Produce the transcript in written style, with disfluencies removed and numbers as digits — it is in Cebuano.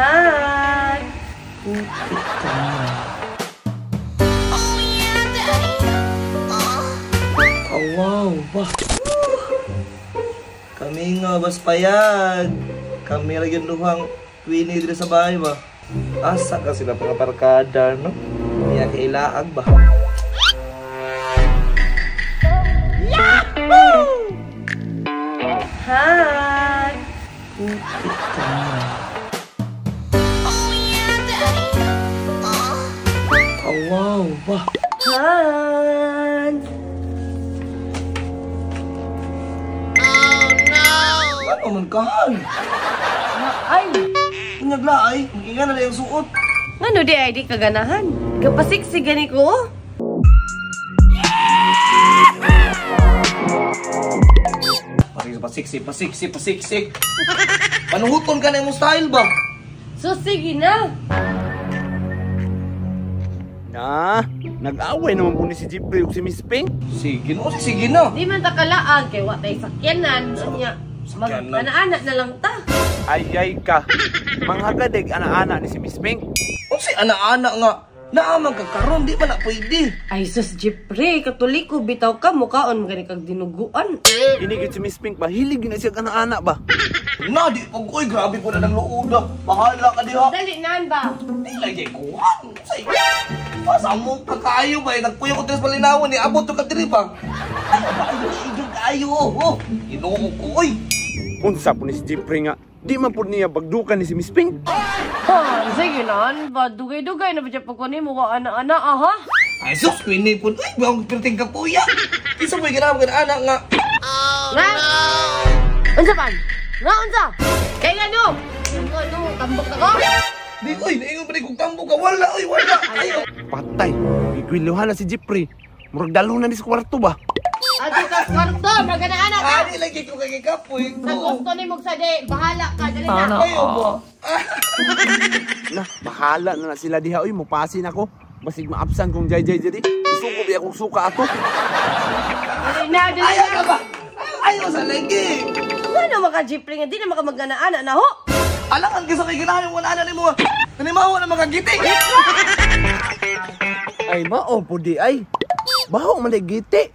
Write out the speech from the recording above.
Hi! Oh, wow, ba? Kami nga, bas payag. Kami lagi duhang Queenie dito sa bahay ba? Asa ka sila mga barkada, no? Niya kailaag ba? Yahoo! Hi! Oh, wow, ba? Han! Oh, no! Ano man ka, Han? Ay! Naglaay, maginga na lang yung suot. Ngano di ay di kaganahan? Kapasiksig gani ko? Pasiksi, pasiksi, pasiksi. Panuhuton ka na yung style ba? So sige na. Na, nag-away naman po ni si Jeffrey ug si Miss Pink. Sige na, sige na. Di man ta kalaag kay wa tay sakyanan. Unya, mag-ana-ana na lang ta. Ay ay ka. Manghagadig ana-ana ni si Miss Pink. Unsay ana-ana nga? Naamang ka karon, di ba na pwede? Ay sus Jeffrey, katoliko bitaw ka mukaon gani kag dinuguan. Kini gid si Miss Pink ba hilig gid na siya ana-ana ba? Na di pag oy, grabe po na ng luoda. Bahala ka diha. Dali naan ba? Di lagi kuhan. Say, asa mo ka kaayo ba? Nagpuyo ko diri sa Palinawon ni abot to ka diri ba? Ay, ba ayo kaayo. Oh, Ginoo ko oy. Unsa po ni si Jeffrey nga di man pud niya bagdukan ni si Miss Pink. Han, sige naan ba? Dugay-dugay na ba siya pagkunin mo ka ana-ana, aha? Ay sus, Queenie po. Uy, bang pirting ka puya. Isa mo ginaham ka na anak nga. Oh, nga? No! Unsa pan? Nga, unsa? Kaya nga no? Ano, tambok na ko? Di, uy, naingon pa rin kung tambok ka. Wala, uy, wala. Ay, oh. Patay, gigwiluhan na si Jeffrey. Murag dalo na ni sa kwarto ba? Ato ka kwarto, magana-ana ka. Ani lagi ko kay kapoy ko. Sa gusto ni mo sa di, bahala ka, dali na. Ayaw ba? Na, bahala na na sila diha. Uy, mupasin ako. Basig maabsan kong jay-jay diri. Isuko bi akong suka ato. Dali na, dali na. Ayaw ka ba? Ayaw sa lagi. Ano maka Jeffrey nga di na maka magana-ana na ho? Alangan ka sa kay ganahan yung wala na ni mo. Nanimawa na makagiti. Ay mao po di ay. Baho man giti.